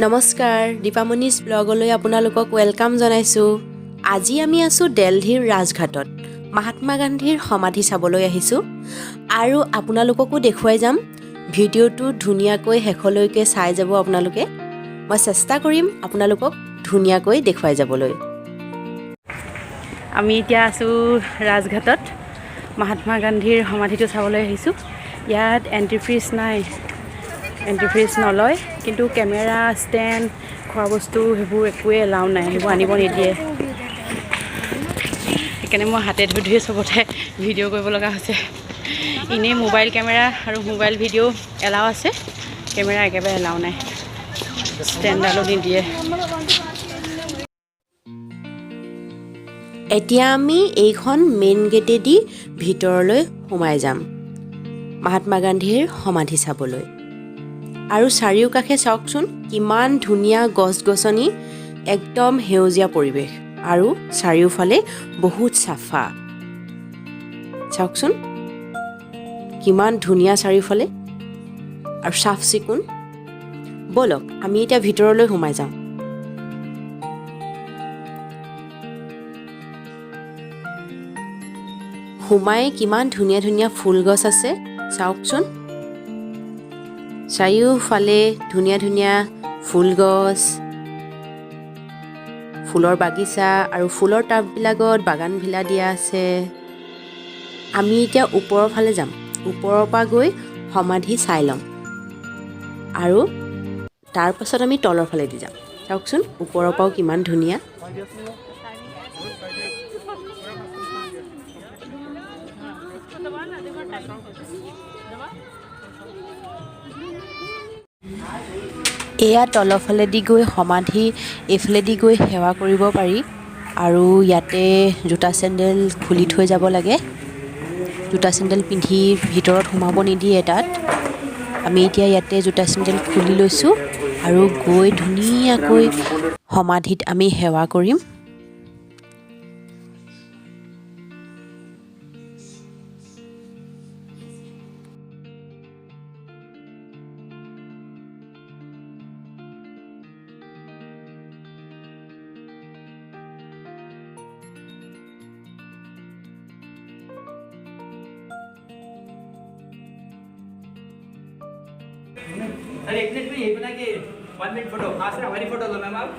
নমস্কাৰ, দীপামণিজ ব্লগলৈ আপোনালোকক welcome জনাইছোঁ। আজি আমি আছোঁ দেলহিৰ ৰাজঘাটত। মহাত্মা গান্ধীৰ সমাধি চাবলৈ আহিছোঁ আৰু আপোনালোককো দেখুৱাই যাম। ভিডিঅ'টো ধুনীয়াকৈ শেষলৈকে চাই যাব আপোনালোকে। মই চেষ্টা কৰিম আপোনালোকক ধুনীয়াকৈ দেখুৱাই যাবলৈ। আমি এতিয়া আছোঁ ৰাজঘাটত। মহাত্মা গান্ধীৰ সমাধিটো চাবলৈ আহিছোঁ। ইয়াত এণ্ট্ৰি ফিজ নাই, এণ্ট্ৰি ফিজ নলয়, কিন্তু কেমেৰা ষ্টেণ্ড, খোৱা বস্তু সেইবোৰ একোৱেই এলাউ নাই, সেইবোৰ আনিব নিদিয়ে। সেইকাৰণে মই হাতে ধৰি ধৰি চবতে ভিডিঅ' কৰিব লগা হৈছে। এনেই মোবাইল কেমেৰা আৰু মোবাইল ভিডিঅ' এলাউ আছে, কেমেৰা একেবাৰে এলাউ নাই, ষ্টেণ্ডডালো নিদিয়ে। এতিয়া আমি এইখন মেইন গেটেদি ভিতৰলৈ সোমাই যাম মহাত্মা গান্ধীৰ সমাধি চাবলৈ। আৰু চাৰিওকাষে চাওকচোন, কিমান ধুনীয়া গছ গছনি, একদম সেউজীয়া পৰিৱেশ আৰু চাৰিওফালে বহুত চাফা। চাওকচোন, কিমান ধুনীয়া চাৰিওফালে আৰু চাফ চিকুণ। ব'লক, আমি এতিয়া ভিতৰলৈ সোমাই যাওঁ। সোমাই কিমান ধুনীয়া ধুনীয়া ফুল গছ আছে চাওকচোন। চাৰিওফালে ধুনীয়া ধুনীয়া ফুল গছ, ফুলৰ বাগিচা আৰু ফুলৰ টাববিলাকত বাগান ভিলা দিয়া আছে। আমি এতিয়া ওপৰৰ ফালে যাম। ওপৰৰ পৰা গৈ সমাধি চাই ল'ম আৰু তাৰ পাছত আমি তলৰ ফালেদি যাম। চাওকচোন, ওপৰৰ পৰাও কিমান ধুনীয়া। এয়া তলফালেদি গৈ সমাধি এইফালেদি গৈ সেৱা কৰিব পাৰি আৰু ইয়াতে জোতা চেণ্ডেল খুলি থৈ যাব লাগে। জোতা চেণ্ডেল পিন্ধি ভিতৰত সোমাব নিদিয়ে তাত। আমি এতিয়া ইয়াতে জোতা চেণ্ডেল খুলি লৈছোঁ আৰু গৈ ধুনীয়াকৈ সমাধিত আমি সেৱা কৰিম। सर, एक मिनट में यही बना के वन मिनट फोटो। हाँ सर, हमारी फोटो लो मैम आप।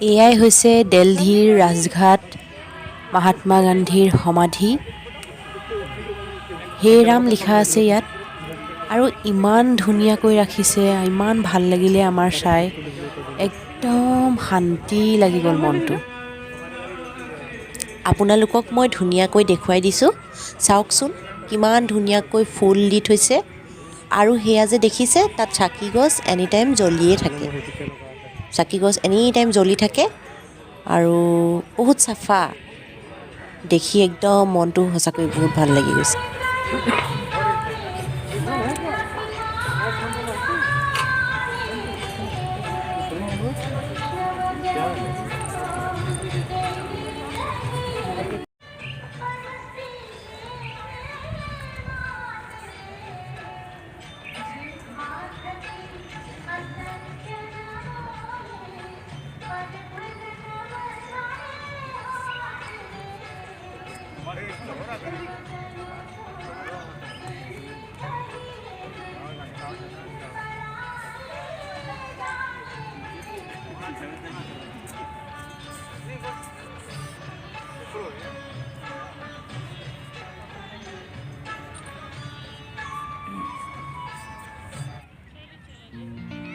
এয়াই হৈছে দেলহিৰ ৰাজঘাট, মহাত্মা গান্ধীৰ সমাধি। হে ৰাম লিখা আছে ইয়াত আৰু ইমান ধুনীয়াকৈ ৰাখিছে। ইমান ভাল লাগিলে আমাৰ চাই, একদম শান্তি লাগি গ'ল মনটো। আপোনালোকক মই ধুনীয়াকৈ দেখুৱাই দিছোঁ। চাওকচোন, কিমান ধুনীয়াকৈ ফুল দি থৈছে আৰু সেয়া যে দেখিছে, তাত চাকি গছ এনি টাইম জ্বলিয়ে থাকে। চাকি গছ এনি টাইম জ্বলি থাকে আৰু বহুত চাফা। দেখি একদম মনটো সঁচাকৈ বহুত ভাল লাগি গৈছে।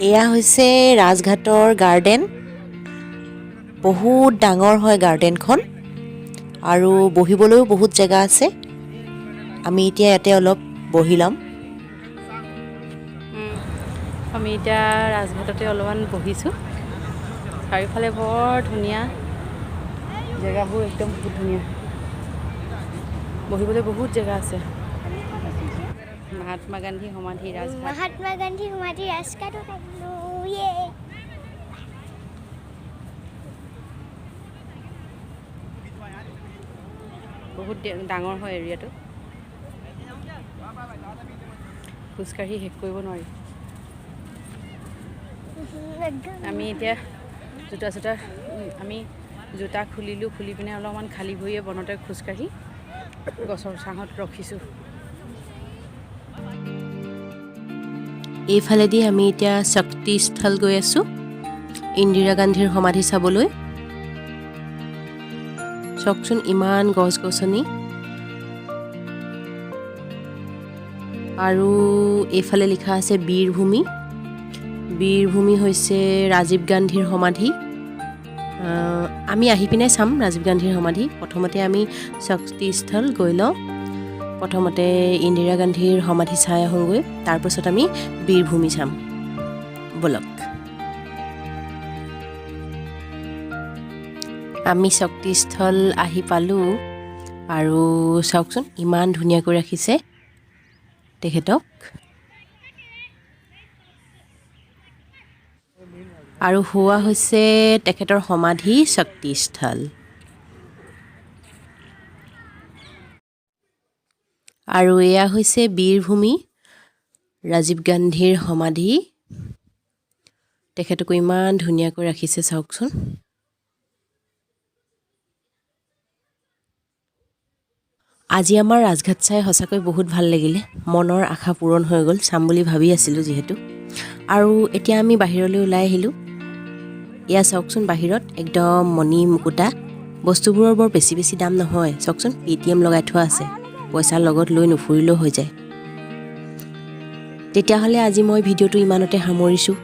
এয়া হৈছে ৰাজঘাটৰ গাৰ্ডেন। বহুত ডাঙৰ হয় গাৰ্ডেনখন আৰু বহিবলৈও বহুত জেগা আছে। আমি এতিয়া ইয়াতে অলপ বহি ল'ম। আমি এতিয়া ৰাজঘাটতে অলপমান বহিছোঁ। চাৰিওফালে বৰ ধুনীয়া জেগাবোৰ, একদম বহুত ধুনীয়া, বহিবলৈ বহুত জেগা আছে। মহাত্মা গান্ধী সমাধি, ৰাজঘাট। মহাত্মা গান্ধী সমাধি ৰাজঘাটত আহিলোঁ, ইয়ে। বহুত ডাঙৰ হয় এৰিয়াটো, খোজকাঢ়ি শেষ কৰিব নোৱাৰি। আমি এতিয়া জোতা চোতা আমি জোতা খুলিলোঁ, খুলি পিনে অলপমান খালী ভৰিয়ে বনতে খোজকাঢ়ি গছৰ ছাঁহত ৰখিছোঁ। এইফালেদি আমি এতিয়া শক্তিস্থল গৈ আছোঁ, ইন্দিৰা গান্ধীৰ সমাধি চাবলৈ। চাওকচোন, ইমান গছ গছনি। আৰু এইফালে লিখা আছে বীৰভূমি। বীৰভূমি হৈছে ৰাজীৱ গান্ধীৰ সমাধি। আমি আহি পিনে চাম ৰাজীৱ গান্ধীৰ সমাধি। প্ৰথমতে আমি শক্তিস্থল গৈ লওঁ। প্ৰথমতে ইন্দিৰা গান্ধীৰ সমাধি চাই আহোঁগৈ, তাৰপাছত আমি বীৰভূমি চাম। ব'লক। আমি শক্তিস্থল আহি পালোঁ আৰু চাওকচোন, ইমান ধুনীয়াকৈ ৰাখিছে তেখেতক। আৰু সেয়া হৈছে তেখেতৰ সমাধি শক্তিস্থল। আৰু এয়া হৈছে বীৰভূমি, ৰাজীৱ গান্ধীৰ সমাধি। তেখেতকো ইমান ধুনীয়াকৈ ৰাখিছে, চাওকচোন। আজি আমাৰ ৰাজঘাট চাই সঁচাকৈ বহুত ভাল লাগিলে। মনৰ আশা পূৰণ হৈ গ'ল, চাম বুলি ভাবি আছিলোঁ যিহেতু। আৰু এতিয়া আমি বাহিৰলৈ ওলাই আহিলোঁ। এয়া চাওকচোন, বাহিৰত একদম মণি মুকুতা বস্তুবোৰৰ বৰ বেছি বেছি দাম নহয়। চাওকচোন, পে'টিএম লগাই থোৱা আছে, পইচা লগত লৈ নুফুৰিলেও হৈ যায়। তেতিয়াহ'লে আজি মই ভিডিঅ'টো ইমানতে সামৰিছোঁ।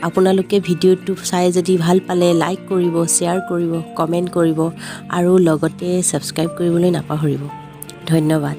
আপোনালোকে ভিডিঅ'টো চাই যদি ভাল পালে লাইক কৰিব, শ্বেয়াৰ কৰিব, কমেণ্ট কৰিব আৰু লগতে ছাবস্ক্ৰাইব কৰিবলৈ নাপাহৰিব। ধন্যবাদ।